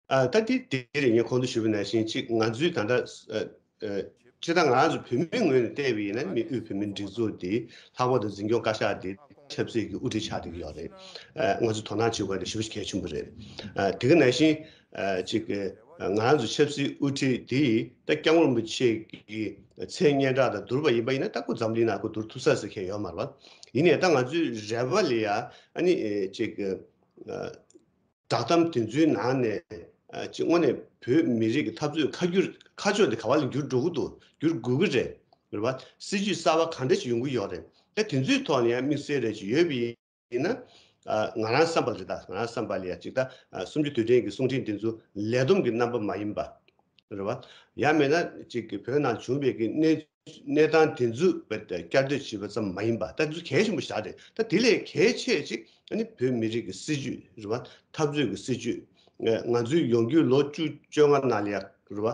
ཨ་ད་དེ་དེ་རེད། ངས་གོང་དུ་ཞུས་པ་ནང་བཞིན་གཅིག་ང་ཚོའི་ད་ལྟ་ཨ་ཨ་སྤྱིར་བཏང་ང་རང་ཚོ་བོད་མིའི་ངོས་ནས་བལྟས་པ་ཡིན་ན་མི་དབུས་བོད་མིའི་སྒྲིག་འཛུགས་དེ་ལྷག་པར་དུ་འཛིན་སྐྱོང་བཀའ་ཤག་དེ་ཆབ་སྲིད་ཀྱི་དབུ་ཁྲིད་ཆགས་བསྡད་ཀྱི་ཡོད་རེད། ཨ་ང་ཚོས་དོ་སྣང་བྱེད་དགོས་དེ་ཞེ་པོ་ཞིག་གལ་ཆེན་པོ་རེད། ཨ་དེ་ག་ནང་བཞིན་ཨ་གཅིག་ཨ་ང་རང་ཚོ་ཆབ་སྲིད་དབུ་ཁྲིད་དེ་ད་སྐྱབས་མགོན་རིན་པོ་ཆེ་གི་མཚན་སྙན་གྲགས་དང་བསྡུར་བ་ཡིན་པ་ཡིན་ན་ད་ཁོ་འཛམ་གླིང་ནང་ཁོ་བསྡུར་ཐུབ་ས་ཟེར་མཁན་ཡོད་མ་རེད་བ། ཡིན་ནའི་ད་ང་ཚོའི་རེ་བ་ལ་ཡ་ཨ་ནི་ཨ་གཅིག་ཨ། བསྒྲགས་གཏམ་དེ་ཚོའི་ནང་ནས་ཨ་ཅིག་དངོས་གནས་བོད་མི་རིགས་ཀྱི་འཐབ་རྩོད་ཁ་བསྒྱུར་ཁ་ཕྱོགས་དེ་ག་བ་ལ་འགྱུར་འགྲོ་གི་འདུག་འགྱུར་དགོས་ཀྱི་རེད། རེད་བ། སྲིད་ཇུས་གསར་བ་ག་འདྲ་ཞིག་ཡོང་གི་ཡོད་རེད། ད་དེ་ཚོའི་ཐོག་ནས་ཡང་དམིགས་བསལ་རེ་ཞིག་ཡོད་པ་ཡིན་ན། ཨ་ང་རང་བསམ་པ་རེད། ད་ང་རང་བསམ་པ་ལ་ཡ་ཅིག་ད་ཨ་གསུམ་བཅུ་དུས་དྲན་གྱི་གསུང་འཕྲིན་དེ་ཚོ་ལས་བསྡོམས་ཀྱི་རྣམ་པ་མ་ཡིན་པ། རེད་བ། ཡང་མིན་ན་ཅིག་གི་བོད་ནང་བྱུང་བའི་གི་གནས་གནས་སྟངས་དེ་ཚོ་བསྐྱར་ཟློས་བྱས་པ་ཙམ་མ་ཡིན་པ་ད་དེ་ཚོ་གལ་ཆེན་པོ་ཞིག་རེད། ད་དེ་ལས་གལ་ཆེ་ཅིག་ཨ་ནི་བོད་མི་རིགས་ཀྱི་སྲིད་ཇུས་རེད་བ། འཐབ་རྩོད་ཀྱི་སྲིད་ཇུས། ང་ཚོའི་ཡོང་རྒྱུའི་ལོ་བཅུ་བཅོ་ལྔ་ནང་ལ་ཡ་རེད་བ།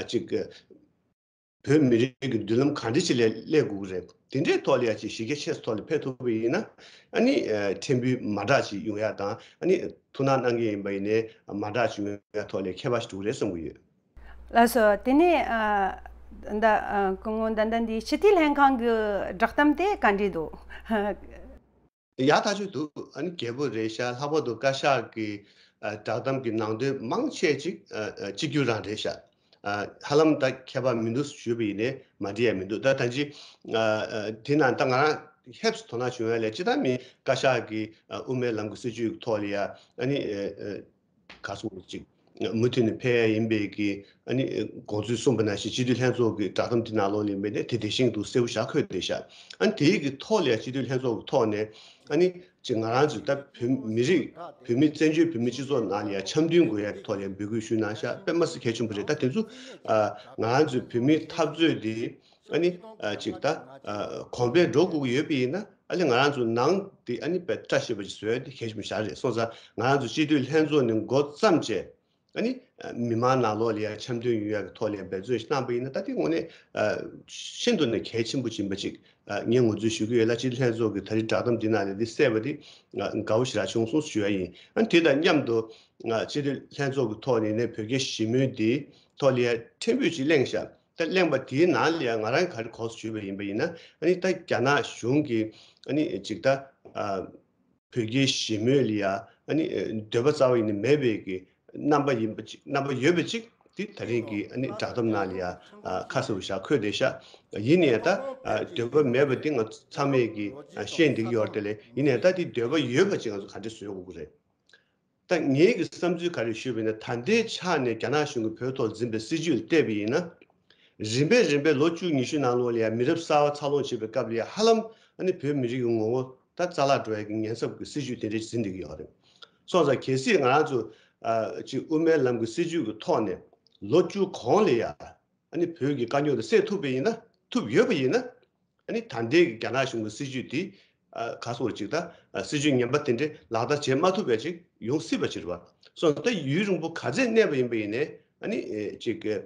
ཅིག་གི་བོད་མི་རིགས་ཀྱི་མདུན་ལམ་ག་འདྲ་ཞིག་ལ་སླེབས་དགོས་ཀྱི་རེད། དེ་འདྲའི་ཐོག་ལ་ཡ་ཅིག་གཞི་རྒྱ་ཆེ་ས་ཐོག་ལ་ཕེབས་ཐུབ་པ་ཡིན་ན་ཨ་ནི་ཕྲན་བུ་མ་འདྲ་ཞིག་ཡོང་ཡ་དང་ཨ་ནི་ཐུགས་སྣང་གནང་མཁན་ཡིན་པ་ཡིན་ནའི་མ་འདྲ་ཞིག་ཡོང་ཡ་ཐོག་ལ་ཁྱད་པར་ཞིག་འགྲོ་གི་རེད་བསམ་གྱི་ཡོད། ལགས་སོ། དེ་ནས་ཨ་ད་ཨ་སྐུ་ངོ་ད་ལྟ་འདི་སྤྱི་འཐུས་ལྷན་ཁང་གི་བསྒྲགས་གཏམ་དེ་ག་འདྲས་འདུག་ཡག་ཐག་ཆོད་འདུག་ཨ་ནི་རྒྱས་པོ་རེད་ཤག་ལྷག་པར་དུ་བཀའ་ཤག་གི་ཨ་བསྒྲགས་གཏམ་གྱི་ནང་དོན་མང་ཆེ་ཅིག་ཨ་ཨ་གཅིག་གྱུར་རང་རེད་ཤག་ཨ་ཧ་ལམ་ད་ཁྱད་པར་མི་འདུག་ཞུས་པ་ཡིན་ནའི་མ་འགྲིག་ཡ་མི་འདུག་ད་ད་ཅི་ཨ་ཨ་དེ་ནང་ད་ང་རང་ཧེབས་སུ་དོ་སྣང་བྱུང་ཡ་ལས་སྤྱིར་བཏང་མི་བཀའ་ཤག་གི་ཨ་དབུ་མའི་ལམ་གྱི་སྲིད་བྱུས་ཀྱི་ཐོག་ལ་ཡ་ཨ་ནི་ཨ་ཨ་ག་སོང་ཅིག་མུ་མཐུད་ནས་ཕེབས་ཡ་ཡིན་པའི་གི་ཨ་ནི་དགོངས་ཚུལ་གསུངས་པ་ནང་བཞིན་སྤྱི་འཐུས་ལྷན་ཚོགས་ཀྱི་བསྒྲགས་གཏམ་དེ་ནང་ལོགས་ལ་ཡིན་པའི་ནས་དེ་དེ་བཞིན་དུ་གསལ་པོ་ཞིག་འཁོད་བསྡད་ཤག་ཨ་ནི་དེའི་གི་ཐོག་ལ་ཡ་སྤྱི་འཐུས་ལྷན་ཚོགས་ཀྱི་ཐོག་ནས་ཨ་ནི་ཅིག་ང་རང་ཚོ་ད་བོད་མི་རིགས་བོད་མི་བཙན་བྱོལ་བོད་མི་སྤྱི་ཚོགས་ནང་ལ་ཡ་འཆམ་མཐུན་དགོས་ཡ་གི་ཐོག་ལ་ཡ་འབོད་སྐུལ་ཞུས་གནང་ཤག་དཔེ་མ་སྲིད་གལ་ཆེན་པོ་རེད། ད་དེ་ཚོ་ཨ་ང་རང་ཚོའི་བོད་མིའི་འཐབ་རྩོད་དེ་ཨ་ནི་ཨ་ཅིག་ད་ཨ་གོང་འཕེལ་འགྲོ་དགོས་ཀྱི་ཡོད་པ་ཡིན་ན། ཨ་ནི་ང་རང་ཚོ་ནང་དེ་ཨ་ནི་བཀྲ་ཤིས་པ་ཅིག་བཟོ་ཡ་དེ་གལ་ཆེན་པོ་ཞིག་རེད། སོང་ཙང་ང་རང་ཚོ་སྤྱི་འཐུས་ལྷན་ཚོགས་ནས་འགོ་བརྩམས་བྱས་ཨ་ནི་མི་མང་ནང་ལོགས་ལ་ཡ་འཆམ་མཐུན་ཡོང་ཡ་གི་ཐོག་ལ་ཡ་འབད་བརྩོན་ཞིག་གནང་པ་ཡིན་ན་ད་དེ་དངོས་གནས་ཤིན་ཏུ་ནས་གལ་ཆེན་པོ་ཅིག་ཡིན་པ་ཅིག་ངས་ངོས་འཛིན་ཞུ་གི་ཡོད་ལ། སྤྱི་འཐུས་ལྷན་ཚོགས་ཀྱི་ད་རེས་བསྒྲགས་གཏམ་འདི་ནང་ལ་འདི་གསལ་བ་འདི་དགའ་བོ་ཞེ་དྲག་བྱུང་སོང་ཞུ་ཡ་ཡིན། ཨ་ནི་དེ་དང་མཉམ་དུ་སྤྱི་འཐུས་ལྷན་ཚོགས་ཀྱི་ཐོག་ནས་ནས་བོད་རྒྱའི་ཞི་མོལ་འདི་ཐོག་ལ་ཡ་ཕྲན་བུ་ཅིག་གླེང་ཤག་ད་གླེང་བ་དེའི་ནང་ལ་ཡང་ང་རང་ག་རེ་གོ་སོང་ཞུས་པ་ཡིན་པ་ཡིན་ན་ཨ་ནི་ད་རྒྱ་ནག་གཞུང་གིས་ཨ་ནི་ཅིག་ད་ཨ་བོད་རྒྱའི་ཞི་མོལ་ལ་ཡ་ཨ་ནི་འདོད་པ་རྩ་བ་ཡིན་ནི་མེད་པའི་གི་རྣམ་པ་ཡིན་པ་ཅིག་རྣམ་པ་ཡོད་པ་ཅིག་དེ་ད་རིང་གི་ཨ་ནི་བསྒྲགས་གཏམ་ནང་ལ་ཡ་ཨ་ཁ་གསལ་པོ་ཞིག་འཁོད་བསྡད་ཤག་ཡིན་ནའི་ད་ཨ་འདོད་པ་མེད་པ་དེ་ང་ཚང་མས་གི་ཨ་ཤེས་བསྡད་ཀྱི་ཡོད་རེད་དེ་ལས་ཡིན་ནའི་ད་དེ་འདོད་པ་ཡོད་པ་ཅིག་ང་ཚོ་ག་འདྲ་བཟོ་དགོས་ཀྱི་རེད། ད་ངའི་གི་བསམ་ཚུལ་ག་རེ་ཞུས་པ་ཡིན་ན་ད་ལྟའི་ཆ་ནས་རྒྱ་ནག་གཞུང་གིས་བོད་ཐོག་འཛིན་པའི་སྲིད་བྱུས་ལ་བལྟས་པ་ཡིན་ན། རིམ་པས་རིམ་པས་ལོ་བཅུ་ཉི་ཤུ་ནང་ལོགས་ལ་ཡང་མི་རབས་གསར་བ་འཚར་ལོངས་བྱེད་པའི་སྐབས་ལ་ཡང་ཧ་ལམ་ཨ་ནི་བོད་མི་རིགས་ཀྱི་ངོ་བོ་ད་རྩ་བརླག་འགྲོ་ཡ་གི་ཉེན་ཚབས་ཀྱི་སྲིད་བྱུས་དེ་འདྲ་འཛིན་བསྡད་ཀྱི་ཡོད་རེད། སོང་ཙང་གལ་སྲིད་ང་རང་ཚོ་ཨ་ཅིག་དབུ་མའི་ལམ་གྱི་སྲིད་བྱུས་ཀྱི་ཐོག་ནས་ལོ་བཅུ་གོང་ལ་ཡང་ཨ་ནི་བོད་ཀྱི་དཀའ་རྙོག་དེ་སེལ་ཐུབ་པ་ཡིན་ན་ཐུབ་ཡོད་པ་ཡིན་ན། ཨ་ནི་ད་ལྟའི་རྒྱ་ནག་གཞུང་གི་སྲིད་བྱུས་དེ་ཨ་ག་སོགས་ཅིག་ད་ཨ་སྲིད་བྱུས་ངན་པ་དེ་འདྲ་ལག་བསྟར་བྱེད་མ་ཐུབ་པ་ཅིག་ཡོང་སྲིད་པ་ཅིག་རེད་བ། སོང་ཙང་ད་ཡུན་རིང་པོ་ག་ཚད་གནས་པ་ཡིན་པ་ཡིན་ནའི་ཨ་ནི་ཨེ་ཅིག་ཨ་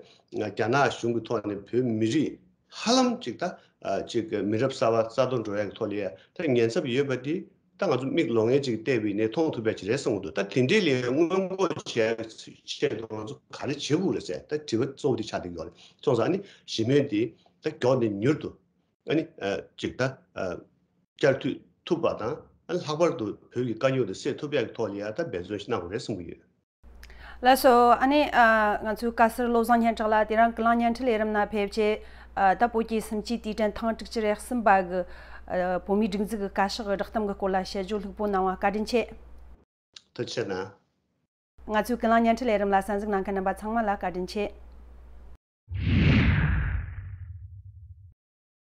རྒྱ་ནག་གཞུང་གི་ཐོག་ནས་བོད་མི་རིགས་ཧ་ལམ་ཅིག་ད་ཨ་ཅིག་མི་རབས་གསར་བ་རྩ་གཏོར་འགྲོ་ཡ་གི་ཐོག་ལ་ཡ་ད་ཉེན་ཚབས་ཡོད་པ་དེ་ད་ང་ཚོ་མིག་ལོང་ངེ་ཅིག་བལྟས་པ་ཡིན་ནའི་མཐོང་ཐུབ་པ་ཅིག་རེད་བསམ་གྱི་འདུག་ད་དེ་འདྲའི་ལས་སྔོན་འགོག་བྱེད་ཡ་ཆེད་དུ་ང་ཚོ་ག་རེ་བྱེད་དགོས་རེད་ཟེར་ད་དྲི་བ་གཙོ་བོ་དེ་ཆགས་བསྡད་ཀྱི་ཡོད་རེད། སོང་ཙང་ཨ་ནི་ཞི་མོལ་དེ་ད་མགྱོགས་ནས་མྱུར་དུ། ཨ་ནི་ཨ་ཅིག་ད་ཨ་བསྐྱར་མཐུད་ཐུབ་པ་དང་ཨ་ནི་ལྷག་པར་དུ་བོད་ཀྱི་དཀའ་རྙོག་དེ་སེལ་ཐུབ་ཡག་གི་ཐོག་ལ་ཡང་ད་འབད་བརྩོན་ཞིག་གནང་དགོས་རེད་གསུང་གི་ཡོད། ལགས་སོ། ཨ་ནི་ཨ་ང་ཚོའི་བཀའ་ཟུར་བློ་བཟང་སྙན་གྲགས་ལགས་དེ་རིང་ཀུན་གླེང་བརྙན་འཕྲིན་ལས་རིམ་ནང་ཕེབས་བྱས་ཨ་ད་བོད་ཀྱི་སུམ་ཅུའི་དུས་དྲན་ཐེངས་དྲུག་ཅུ་རེ་གསུམ་པ་གི་ཨ་བོད་མིའི་སྒྲིག་འཛུགས་ཀྱི་བཀའ་ཤག་གི་བསྒྲགས་གཏམ་གྱི་སྐོར་ལ་དཔྱད་བརྗོད་ལྷུག་པོ་གནང་བ་བཀའ་དྲིན་ཆེ། ཐུགས་རྗེ་གནང་། ང་ཚོའི་ཀུན་གླེང་བརྙན་འཕྲིན་ལས་རིམ་ལ་གསན་གཟིགས་གནང་མཁན་རྣམ་པ་ཚང་མ་ལ་བཀའ་དྲིན་ཆེ།